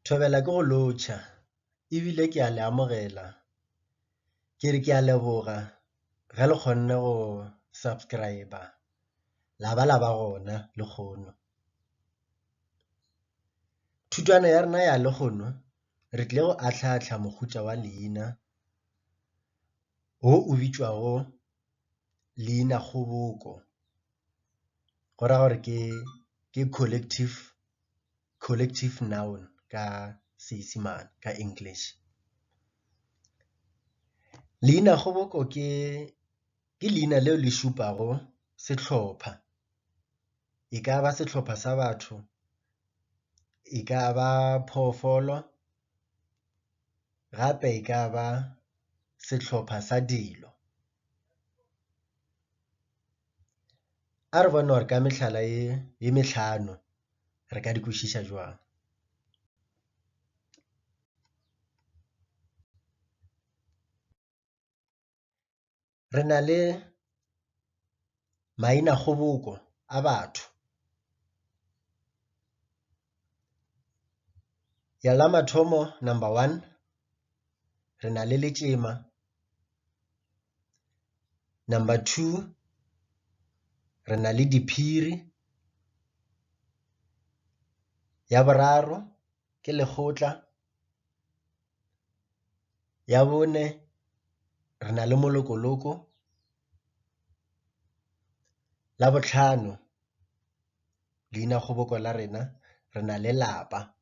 Thobela ke go lotšha ebile ke a le amogela. Ke re ke a leboga ge le kgonne go subscriber la ba la ba gona lekgono. Thutwana ya rena ya lekgono re tlile go ahla-ahla mohuta wa leina wo o bitšwago leinakgoboko, go ra gore ke collective. Collective noun ka Seisemane ka English. Leinakgoboko ke ke leina leo le šupago sehlopha, e ka ba sehlopha sa batho, e ka ba phoofolo, gape e ka ba sehlopha sa dilo. A re bone gore ka mehlala ye ye mehlano re ka di kwešiša jwang. Re na le mainakgoboko a batho. Ya la mathomo number one re na le letšema, number two re na le diphiri, ya boraro ke lekgotla, ya bone re na le molokoloko, la bohlano leinakgoboko la rena re na le lapa.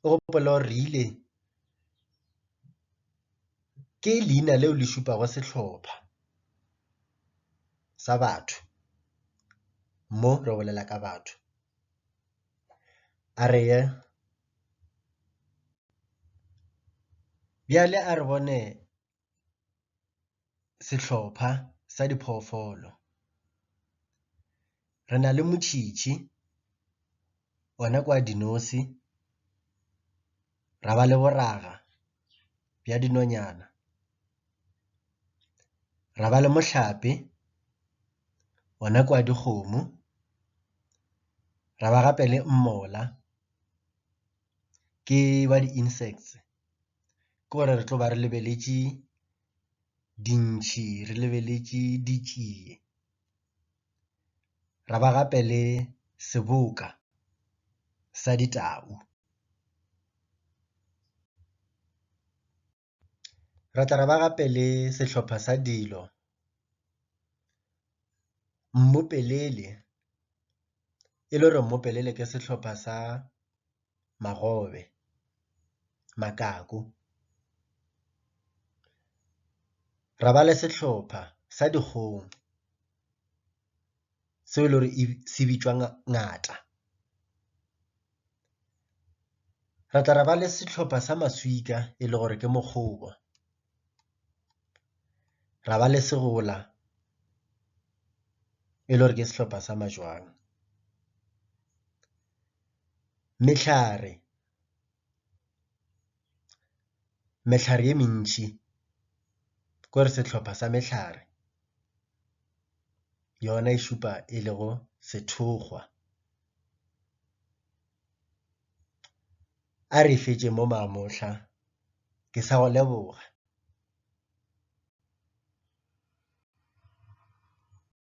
O gopole gore re ile ke leina leo le šupago sehlopha sa batho, mo re bolela ka batho. A re ye bjale a re bone sehlopha sa diphoofolo. Re na le motšhitšhi ona kwa dinose, ra ba le boraga bja dinonyana, ra ba le mohlape ona kwa dikgomo, ra ba gape le mmola ke wa di-insects. Ke gore re tlo ba re lebeletše dintšhi, re lebeletše ditšie, ra ba gape le seboka sa ditau. Ra tla ra ba gape le sehlopha sa dilo, mmopelele e le gore mmopelele ke sehlopha sa magobe, makako. Ra ba le sehlopha sa dikgong seo e le gore se bitšwa ngata. Ra tla ra ba le sehlopha sa maswika e le gore ke mokgobo, ra ba le segola e le gore ke sehlopha sa majwang. Mehlare, mehlare ye mentši ke gore sehlopha sa mehlare yona e šupa e lego sethokgwa. A re fetše mo mamohla, ke sa go leboga.